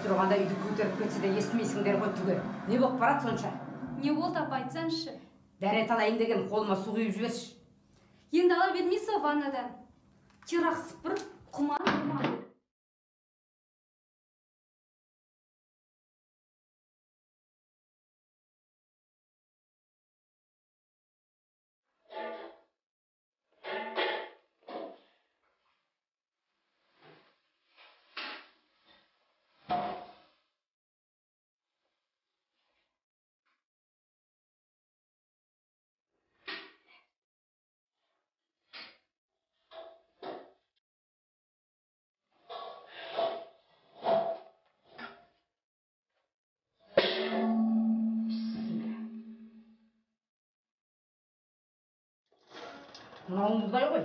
Тұрғанда үйді көтеріп кетсе де естімейсіңдер ғой түге. Не болып барады сонша? Не болды, апа, айтсаңызшы. Дәрет алайын деген қолыма су құйып жіберші. Енді ала бермейсіз ба ваннадан? Терақ сыпыр, құман. Мынауың мұздай ғой.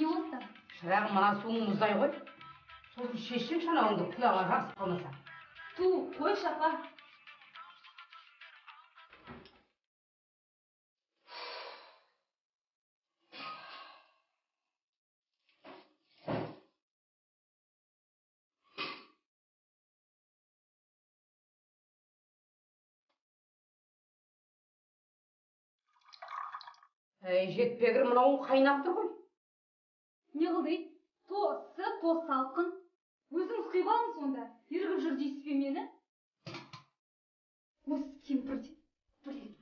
Не болды? Шырағым, мына суың мұздай ғой. Сосын шешсең шанауыңды, құлағыңа жабысып қалмаса. Ту, қойшы, апа. Әй, жетпегір, мынауың қайнап тұр ғой. Не қылды? То ыссы, то салқын. Өзіңіз құйып алыңыз онда. Ерігіп жүр дейсіз бе мені? Осы кемпір де, блин.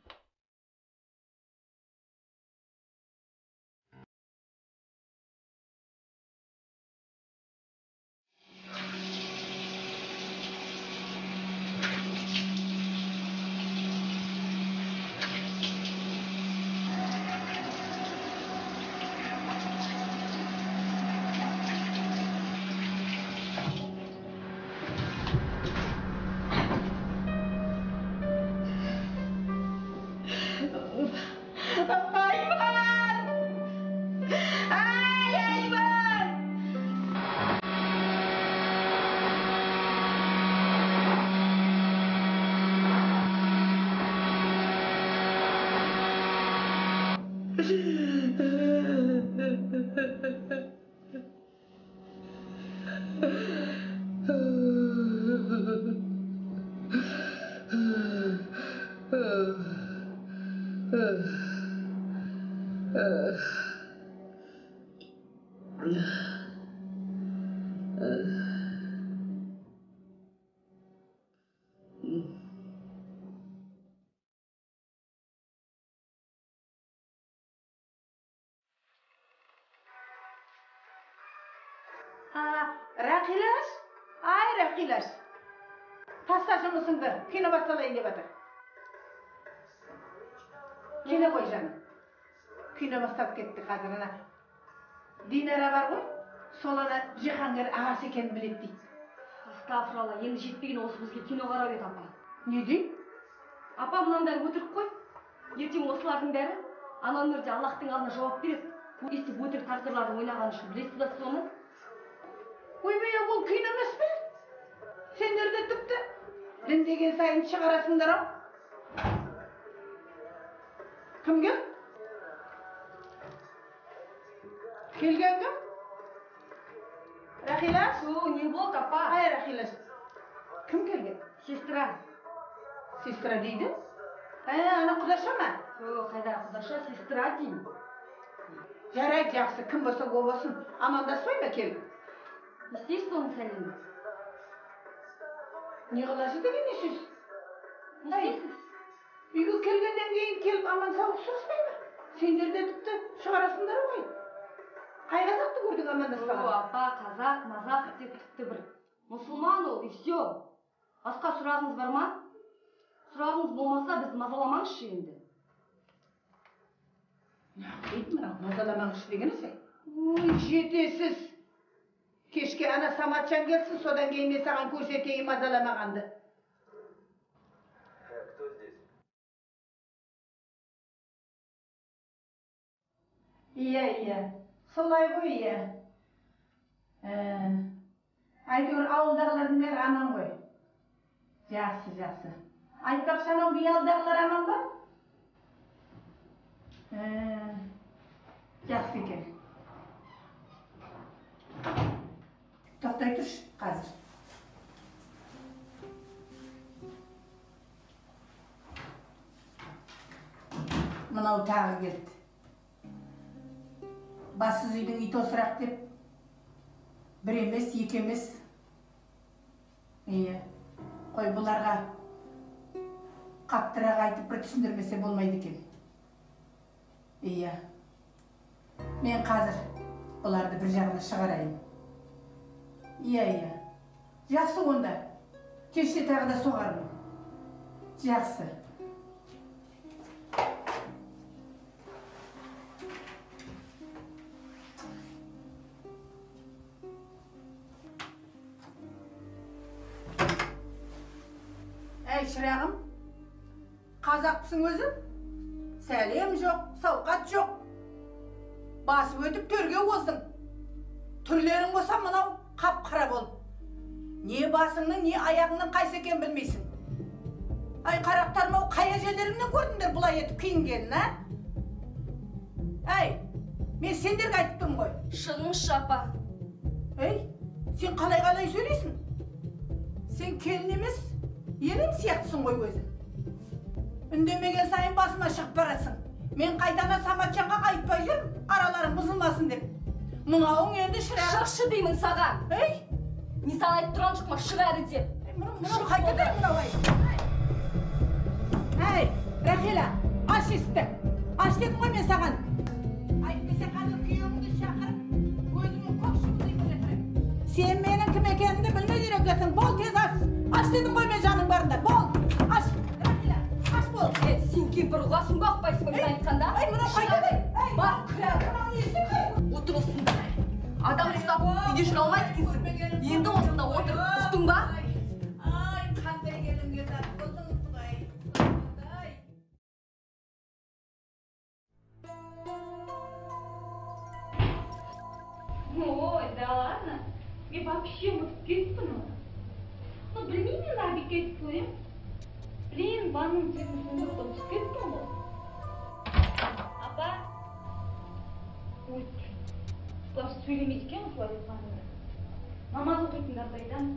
Рақилаш, ай Рақилаш, таста жұмысыңды, кино басталайын деп жатыр. Келе ғой жаным, кино басталып кетті қазір ана. Динара бар ғой, сол ана Жиһангер ағасы екенін біледі дейді. Астағфиралла, енді жетпеген осы бізге кино қарап еді апа. Не дейді? Апа, мынаның бәрі өтірік қой. Ертең осылардың бәрі ана өмірде Аллахтың алдына жауап береді. Өстіп өтірік тағдырларды ойнағаны үшін білесіз бе соны? Ойбай, ол кино емес пе? Сендер де тіпті дін деген сайын шығарасыңдар ау. Кім кел? Келген кім? Рахилаш? О, не болды, апа? Ай, Рахилаш. Кім келген? Сестра. Сестра дейді? Ана құдаша ма? О, қайда құдаша, сестра деймін. Жарайды, жақсы, кім болса о болсын. Амандаспай ма келіп? Не істейсіз оның сәлемін? Не қыласы деген не сөз? Не істейсіз? Үйге келгеннен кейін келіп аман саулық сұрыспай ма? Сендер де тіпті шығарасыңдар ғой. Қай қазақты көрдің амандаспаған? О, апа, қазақ, мазақ деп тіпті бір мұсылман ол, и все. Басқа сұрағыңыз бар ма? Сұрағыңыз болмаса, бізді мазаламаңызшы енді. Неғып мынау, мазаламаңызшы деген есе? Ой, жетесіз. Кешке ана Саматжан келсін, содан кейін мен саған көрсетейін мазаламағанды. Кто здесь? Иә, иә. Солай ғой, иә. Әйтеуір ауылдағылардың бәрі аман ғой. Жақсы, жақсы. Айтпақшы, анау биялдағылар аман ба? Жақсы екен. Тоқтай тұршы, қазір. Мынау тағы келді. Бассыз үйдің ит осырақ деп. Бір емес, екі емес. Иә, қой бұларға қаттырақ айтып бір түсіндірмесе болмайды екен. Иә, мен қазір бұларды бір жағына шығарайын. Иә, иә. Жақсы онда. Кеште тағы да соғармын. Жақсы. Әй, шырағым, қазақпысың өзі? Сәлем жоқ, сауқат жоқ. Басып өтіп төрге оздың. Түрлерің болса мынау қап-қара болып. Не басыңның, не аяғыңның қайсы екенін білмейсің. Ай, қарақтарым-ау, қай әжелеріңнен көрдіңдер бұлай етіп киінгенін, а? Әй, мен сендерге айтып тұрмын ғой. Шығыңызшы, апа. Әй, сен қалай-қалай сөйлейсің? Сен келін емес, енем сияқтысың ғой өзі. Үндемеген сайын басыма шығып барасың. Мен қайтана Саматжанға айтпай жүрмін, араларың бұзылмасын деп. Мынауың енді шырағым. Шықшы деймін саған. Ей! Мен саған айтып тұрған жоқпын, шық әрі деп. Мынау қайтадан мынау ай. Әй, Рахила, аш есікті. Аш дедім ғой мен саған. Әйтпесе қазір күйеуіңді шақырып, өзіңе көк шыбындай келтіремін. Сен менің кім екенімді білмей жүр екенсің. Бол, тез аш. Аш дедім ғой мен жаның барында. Бол, аш. Рахила, аш бол. Сен кемпір ұғасың ба, ұқпайсың ба мен айтқанда? Ай, мынау қайтадан. Ай, бар, кір. Мынау не істеп? Отыр осында. Адам ұқсап үйде жүре алмайды екенсің. Енді осында отыр, ұқтың ба? Ай, қандай келінге тап болдың, Құдай. Құдай. Ой, да ладно. Мен вообще ұмытып кетіппін оны. Ну, білмеймін енді обедке айтып көрем. Блин, ваннаның цветін сөндіріп ұмытып кетіппін ғой. Апа. Ой, бұлар сөйлемейді екен осылай айтқанында. Намаз оқитындарды айтамын.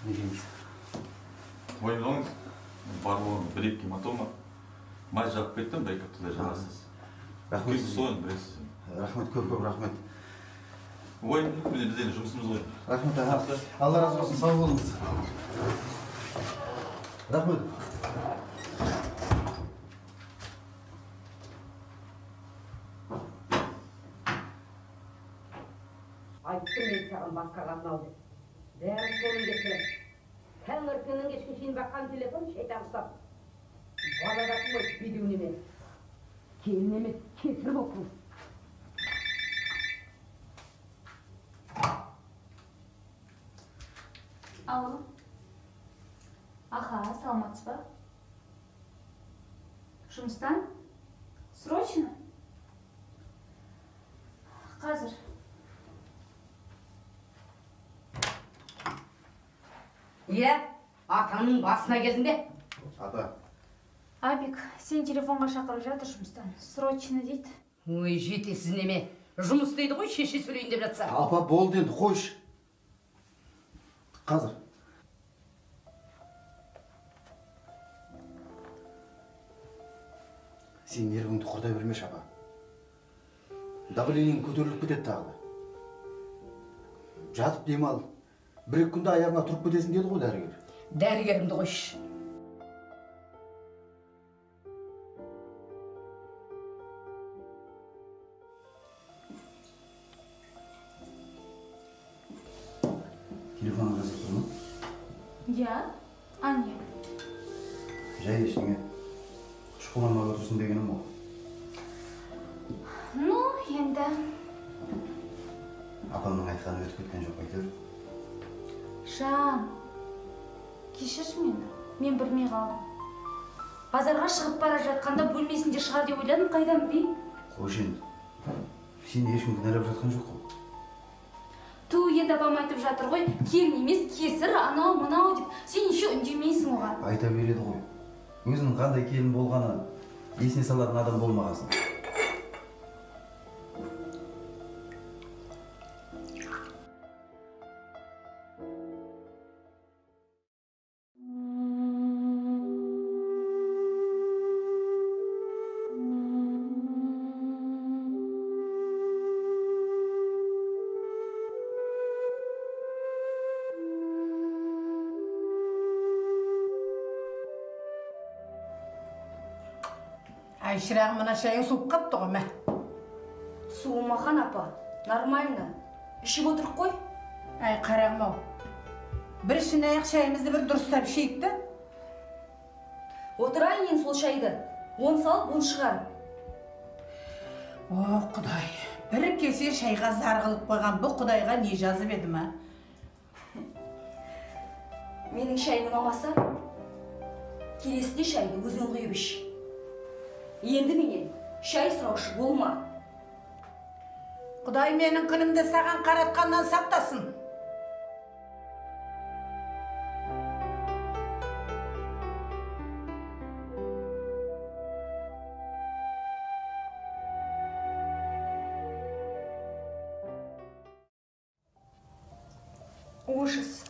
Не дейміз? Уайымдамаңыз, барлығын бір екі гематома. Мазь жағып кеттім, бір екі аптадай жағасыз. Рахмет Күйік сізге. сол енді білесіз. Рахмет, көп-көп рахмет. Уайымдамаңыз, міне біз енді жұмысымыз ғой. Рахмет аға. Алла разы болсын, сау болыңыз. Рахмет. Айттым мен саған басқа қатын ал деп. Бәрі соның кесірі. Таңертеңнен кешке шейін баққан телефон шайтан ұстап. Баладасың ғой бедеу неме. Келін емес, кесір болсын. Алло. Аха, саламатсыз ба? Жұмыстан? Срочно? Қазір. Иә, атаңның басына келдің бе? Ата. Абик, сен телефонға шақырып жатыр жұмыстан. Срочно дейді. Ой, жетесіз неме. Жұмыс дейді ғой, шеше сөйлейін деп жатса. Апа, болды енді, қойшы. Қазір. Сен нервіңді құртай бермеші, апа. Давлениең көтеріліп кетеді тағы да. Жатып демал. Бір екі күнде аяғыңа тұрып кетесің деді ғой дәрігер. Дәрігерімді қойшы. Телефонға жазып тұр ма? Иә, а не? Жай ештеңе. Шұқыланбай отырсын дегенім ғой. Ну, енді. Апамның айтқаны өтіп кеткен жоқ әйтеуір. Жан, кешірші мені. Мен білмей қалдым. Базарға шығып бара жатқанда бөлмесінде шығар деп ойладым, қайдан білейін? Қойшы енді. Сені ешкім кінәлап жатқан жоқ қой. Ту, енді апам айтып жатыр ғой, келін емес, кесір, анау, мынау деп. Сен еще үндемейсің оған. Айта береді ғой. Өзінің қандай келін болғаны есіне салатын адам болмағасын. Әй, шырағым, мына шайың суып қапты ғой, мә. Суымаған, апа, нормально. Ішіп отырып қой. Әй, қарағым-ау, бір шынаяқ шайымызды бір дұрыстап ішейік та. Отырайын енді сол шайды. Он салып, он шығарып. О, Құдай, бір кесе шайға зар қылып қойған бұл Құдайға не жазып едім, а? Менің шайым ұнамаса, келесіде шайды өзің құйып іш. Енді менен шай сұраушы болма. Құдай менің күнімді саған қаратқаннан сақтасын. Ужас.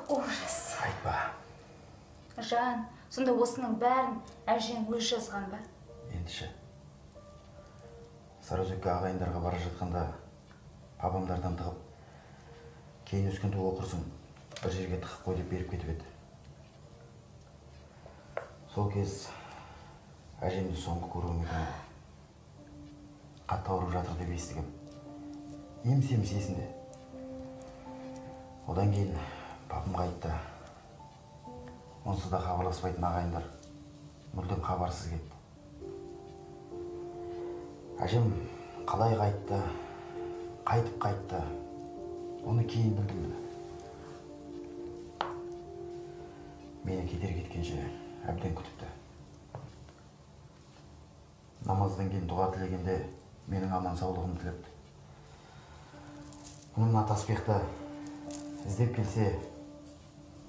Ужас. Айтпа. Жан, сонда осының бәрін әжең өзі жазған ба? Ендеше. Сарыөзекке ағайындарға бара жатқанда папамдардан тығып, кейін өскенде оқырсың, бір жерге тығып қой деп беріп кетіп еді. Сол кез әжемді соңғы көруім екен. Қатты ауырып жатыр деп естігем. Еміс-еміс есімде. Одан кейін папам қайтты. Онсыз да хабарласпайтын ағайындар мүлдем хабарсыз кетті. Әжем қалай қайтты, қайтып қайтты, оны кейін білдім. Мені кедер кеткенше әбден күтіпті. Намаздан кейін дұға тілегенде менің аман саулығымды тілепті. Мына таспиқты іздеп келсе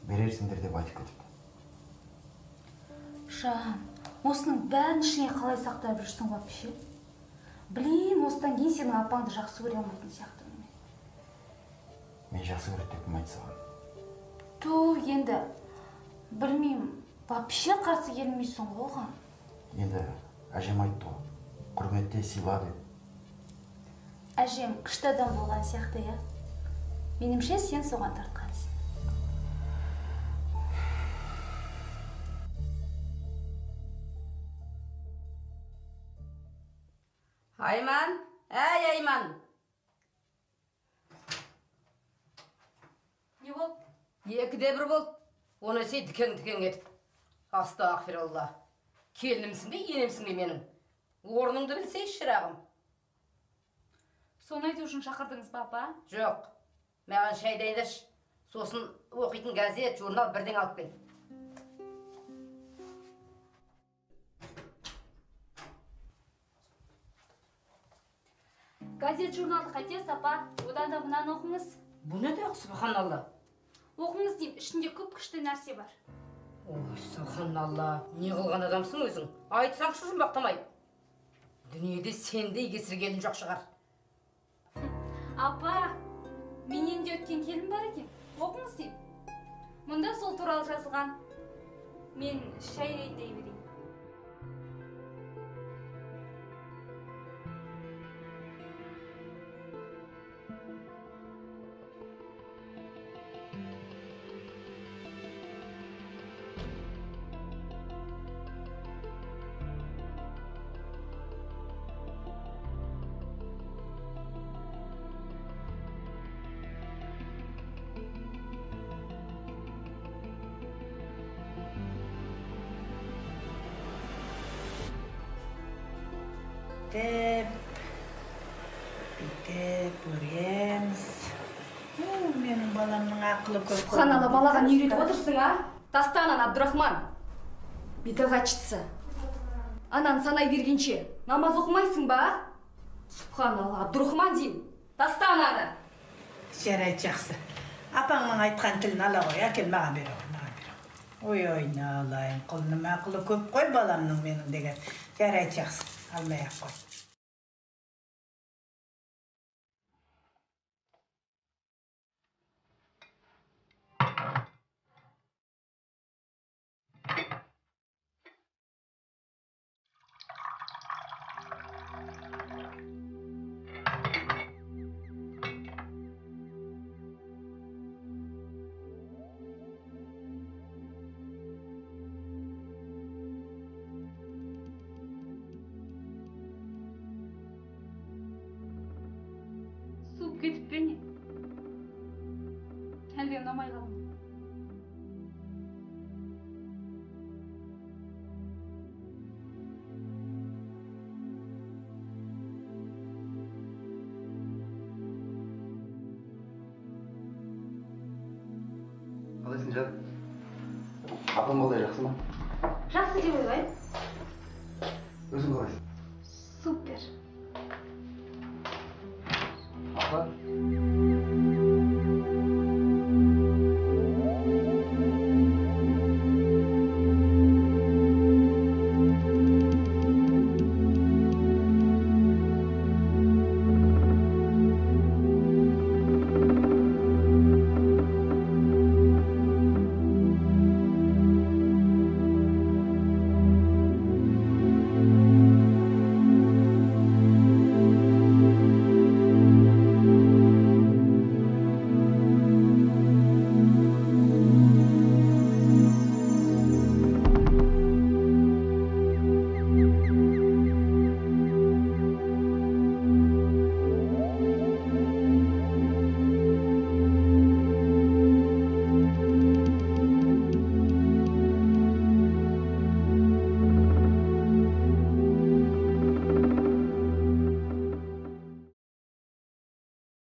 берерсіңдер деп айтып кетіпті. Жан, осының бәрін ішіне қалай сақтап жүрсің вообще? Блин, осыдан кейін сенің апаңды жақсы көре алмайтын сияқтымын мен. Мен жақсы көреді деп кім айтты саған? Ту, енді білмеймін, вообще қарсы келмейсің ғой оған. Енді әжем айтты ғой, құрметте сыйла деп. Әжем күшті адам болған сияқты, иә? Меніңше, сен соған тартқансың. Айман, әй Айман! Не болды? 2-де 1 болды. Оны сей дүкен-дүкен кетіп. Астағфиралла. Келінімсің бе, енемсің бе менің? Орныңды білсей, шырағым. Соны айту үшін шақырдыңыз ба, апа? Жоқ. Маған шай дайындашы. Сосын оқитын газет, журнал бірден алып кел. Газет, журналды қайтесіз, апа? Одан да мынаны оқыңыз. Бұл не де, субханалла? Оқыңыз деймін, ішінде көп күшті нәрсе бар. Ой, субханалла, не қылған адамсың өзің? Айтсаңшы жұмбақтамай. Дүниеде сендей кесір келін жоқ шығар. Апа, менен де өткен келін бар екен. Оқыңыз деймін. Мұнда сол туралы жазылған. Мен шай реттей берейін. Бүйтіп көреміз. Менің баламның ақылы көп. Субханалла, балаға не үйретіп отырсың, а? Таста ананы, Абдурахман. Бедағачыцы. Ананы санай бергенше намаз оқымайсың ба, а? Субханалла, Абдурахман деймін. Таста ананы. Жарайды, жақсы. Апаңның айтқан тілін ала ғой, әкел маған бере ғой, маған бере ғой. Ой, айналайын, құлыным ақылы көп қой баламның менің деген. Жарайды, жақсы. Алмай ақ қой. Әлде ұнамай қалдым? Қалайсың, жаным? Апам қалай, жақсы ма? Жақсы деп ойлаймын. Өзің қалайсың?